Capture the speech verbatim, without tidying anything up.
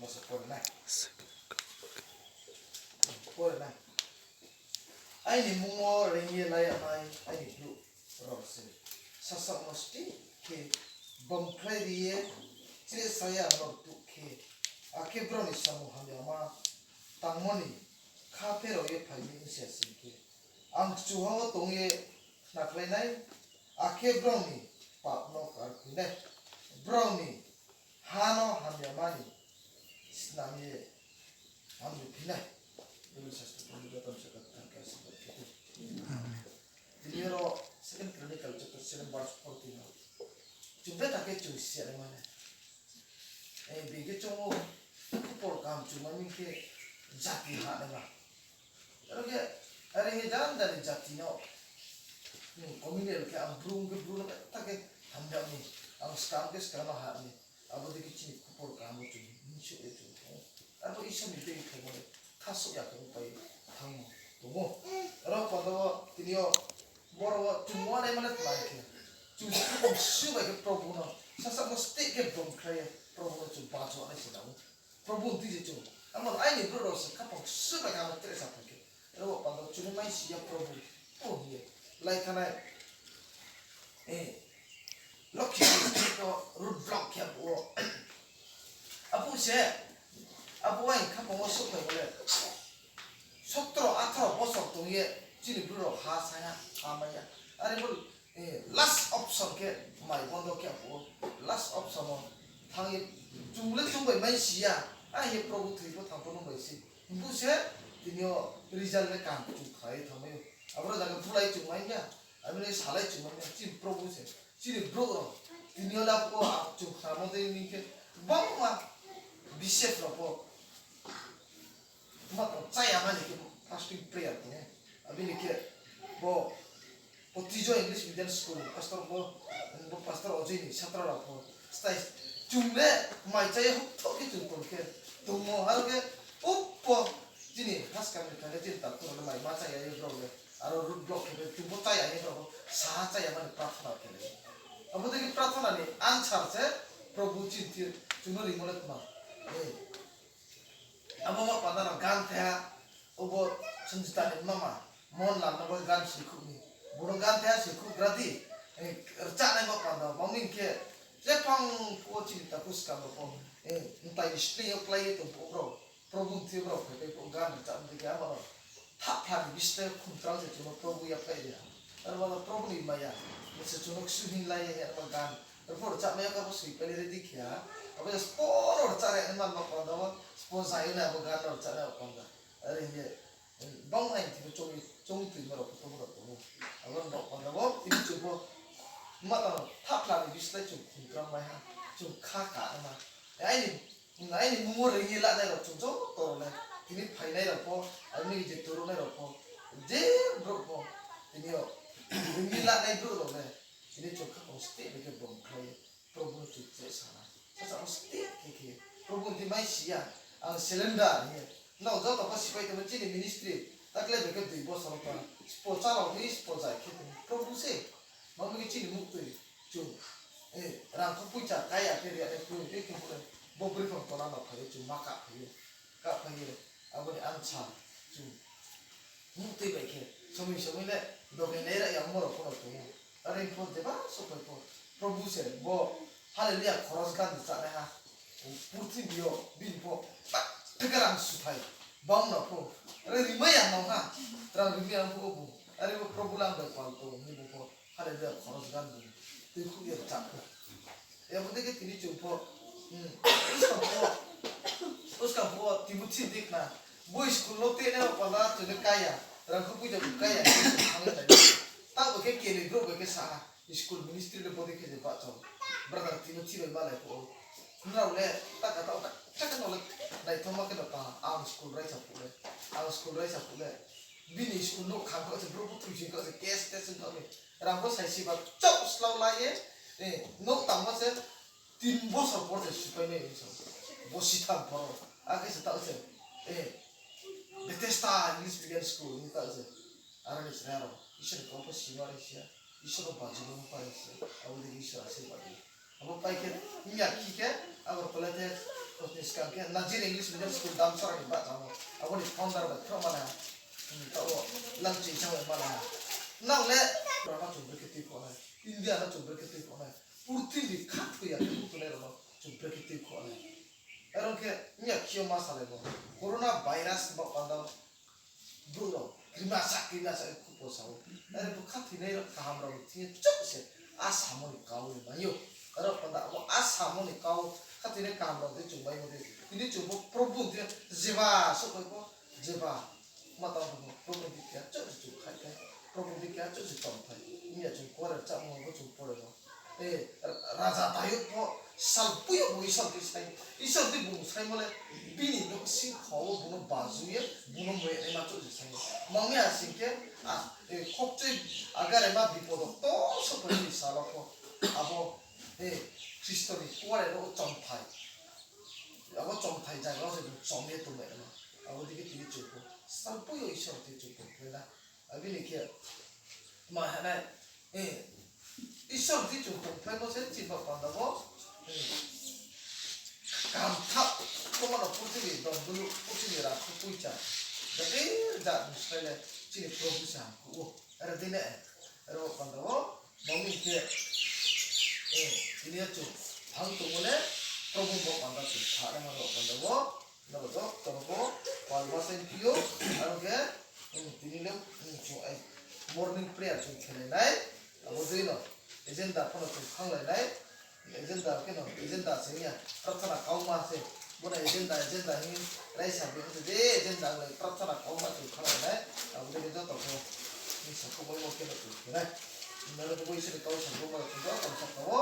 Masa pore nai. Pore nai. Aini mmung wo reing ye la ya nai aini brouh rao se sasaoh no steh khe bomkhlai ri ye, chrehsa ye ang no rtuh khe, akhe brao ni samung hamyama tangmo ni kha pherao ye phai mi ongsi ya sing khe, ang kchuha wo tong ye khnakhlai nai, akhe brao ni pap no karkhui nai, brao ni ha no hamyama ni snam ye hamri phi nai. Bible sastra pho ni joto ni sakha thanng khe ashirbad khe di. Amen. Tini aro Second Chronicle chapter seven verse fourteen no chung betha khe chung si ya nai mane. Eh, bini khe chung o khupor kaham chung mai mi khe jati ha nai ma. Aro khe, are khe jani jani jati no, hmm, communal khe ang Bru khe Bru no betha khe hamya mi, ang skam khe skam no ha mi. Abo dei khe chini khupor kaham bo chung hingsuh ye chung tong ou. Abo Isor ni tei phaimo le khasouh ya khe ongpai thanngmo tong ou. Aro panda wo tini yo boro wo chung uanai mane tma khe, chung khaphang ksu bai khe Probu no sasaoh no steh khe bomkhlai ye Probu no chung bajuanai se nang ou. Probu ni tui je chung, amo aini brouh rao se khaphang ksu bai khe ano tre sa phai khe, aro panda wo chung ni mai si ya Probu, o hing ye lai thanai. Eh, Lokhi no road block khe abo wo. Abo se, abo aini khaphang wo souhphai bo le sotro atharo bosor tong ye chini brouh rao ha sa ya, ha mai ya. Are bo, eh, last option khe mai bondo khe abo wo. Last option wo thanng ye chung le chung bai mai si ya. Ahe Probu thoi pho thanng pho nung bai se. Himbu se tini yo result le kaham chung kha ye thanngmai ou. Aboro jaga bulai chung mai ya. Abo ni salai chung mai ya. Chini Probu se. Chini brouh rao. Tini yo le abo wo chung khnamo dei ni khe gbangma bishop rao pho ma tong chaya mani khe fasting prayer tong ou. Abo ni khe bo, bo Tijo English Medium School pastor bo, bo pastor Ojoi ni satra rao pho, stai chung le mai chá ye houhthoh khe chung tong khe tongmo, aro khe upo chini haskam ni thang khe chini takhu rao le mai ma chá ya ye brao le, aro road block khe chung pho chá ya ye brao pho saha chá ya mani prarthana khe le. Abo dei khe prarthana ni answer se Probu chini thing chung no rimo le tma. Abo ma panda no gan thaiha, obo Sanjita ni mama, Mohanlal no bo gan soikhouh ni. Bung no gan thaiha soikhouh gra di, rchah nai ma panda, bang ni khe, jephang pho chini takhu skam rao pho, mtai ni sleing yo klái ye tong pho brao, Probu ni thing yo brao phaipai pho gan rchah ni khe abo no thahphla ni bislái khumtrang se chung no Probu yaphaih ri ha. Aro bo no Probu ni maya, bo se chung no ksu hing lai ye abo gan. Aro pho rchah mai ya khe abo soipai le ready khe ha. Abo je spo no rchah ri nai ma panda wo, spo zai yo nai abo gan no rchah nai panda. Are hing ye, bang aini thing yo choung, choung toima rao pho tongmo rao tong ou. Abo no panda wo tini chung pho ma tang thahphla ni bislái chung khumtrang mai ha, chung kha ka ma. Aini, aini mmung wo reing ye lanai rao chung joto rao le, tini phainai rao pho, abo ni je turuhnai rao pho, je brouh pho, tini yo reing ye lanai brouh rao le, tini chung khaphang steh bai khe bomkhlai ye Probu no chung tre sa nai. Sasaoh no steh khe khe Probu ni thing mai si ya, ang surrender hing ye. Nrao joto pho sipai tongmo chini ministry, takle bai khe dui bosor ong tong, spo chá rao ni spo zai khe tong Probu se. Mami khe chini muhtoi chung, rang kho poicha kái ya khe ri ya nai kroi, tei khe bo, bo broi phang tona no phai ye chung ma kahphai ye, kahphai ye, abo ni answer chung muhtoi bai khe, somoi somoi le dogainai ra ya ongmo rao pho no tong ou. Are pho jeba souhphai pho, Probu se bo Hallelujah chorus gan rchah naiha, purthimbi yo bini pho, ba, theke rang suthai, bang no pho, are rimai ya nang ha, rang rimai ya pho bung, are bo Probu le ang bai pal tong hing bung pho, Hallelujah chorus gan bung tuikhouh ye rchah pho. Abo dei khe tini chung pho, buskang pho, buskang pho Timothy dei khna, bo school no tenai rao panda chung le kái ya, rang kho poicha pho kái ya, thanng ye nai. Taoh bai khe keni brouh bai khe sa ha, school ministry le bo dei khe je bahcha, brother Timothy bai malai pho ou. Nrao le taka taoh theke no le naithoma khe no tang ha, ang school raisa phuh le, ang school raisa phuh le, bini school nouh kham khaoh se brouh pho thoisoing khaoh se, case test ong khaoh ni, rang pho saisiba chouh slao la ye, nouh tangmo se, tin bosor por se sipai nai hing sa, bo sitham poro, akhe se taoh se, Bethesda English Medium School hing taoh se, aro ni chrai rao Isor ni kau pho sima ri si ya, Isor no bajimo pho pai si ya, abo dei Isor asirbad ri. Abo pai khe, hing ya khe khe, Agartala the, Ni skang khe Nazir English Medium School Damsara ni bahchamo. Abo ni founder bai khro mana. Hmm, taoh wo Lamching Chang bai mana. Nang le Tripura no chung brekhe tuikhouh nai, India no chung brekhe tuikhouh nai, purthimbi khathoi ya khe phutunai rao no chung brekhe tuikhouh nai. Are ong khe miya khe yo ma salai bo, corona virus ni baoh panda brouh rao krima sa, krima sa khe khupo sa ou. Are bo khathoinai rao kaham rao ni thing yo chouh se a samo ni kau ni mai ou. Aro panda abo a samo ni kau, khathoinai kaham rao de chung maimo de. Tini chung bo Probhu ni thing yo jeba souhphai pho, jeba ma tang pho, Probhu ni thing yo keha chouh se chung khaihthai, Probhu ni thing yo keha chouh se tongthai. Miya chung kuare chámo bo chung pore no. E, raja Dayud pho salpoi yo bung Isor ni thing sai, Isor ni thing bung saimo le, bini nouhsingkho wo bung no baju ye, bung no moyanaima chouh se sai ou. Mangmi ha sing khe, a, e, khokchoi agaraima bipodo ktor souhphai ni sal wo pho, abo, e, Khristo ni kuare no chongthai, abo chongthai zaga wo se bung chong ye tongmai no. Abo dei khe tini chung pho salpoi yo Isor ni thing chung tongthai na. Abini khe ma hanai, e, Isor ni thing chung tongphlaimo se chini baoh panda wo, e, kaham tha, koma no purthimbi dondulu, purthimbi rakhu poicha, jate jat ni slái le chini Probhu se hamkuh ou. Are dei na, are baoh panda wo, mangmi khe, e, tini yo chung thang tongmo le, Probhu baoh panda chung sa naima baoh panda wo, nrao joto no pho pal ma saingphi ou, aro khe, hmm, tini le, hmm, chung ai morning prayer chung khelai nai, abo dei no agenda pho no chung thannglai nai, agenda khe no agenda se ya, prarthana kauma se, bo no agenda, agenda hing raisa bi se je agenda le prarthana kauma chung thannglai nai, abo dei khe joto pho, hmm, sakhouh bai mo khe no chung khe nai, nrao pho Isor ni kau sa bo ma chung joto no sakha wo,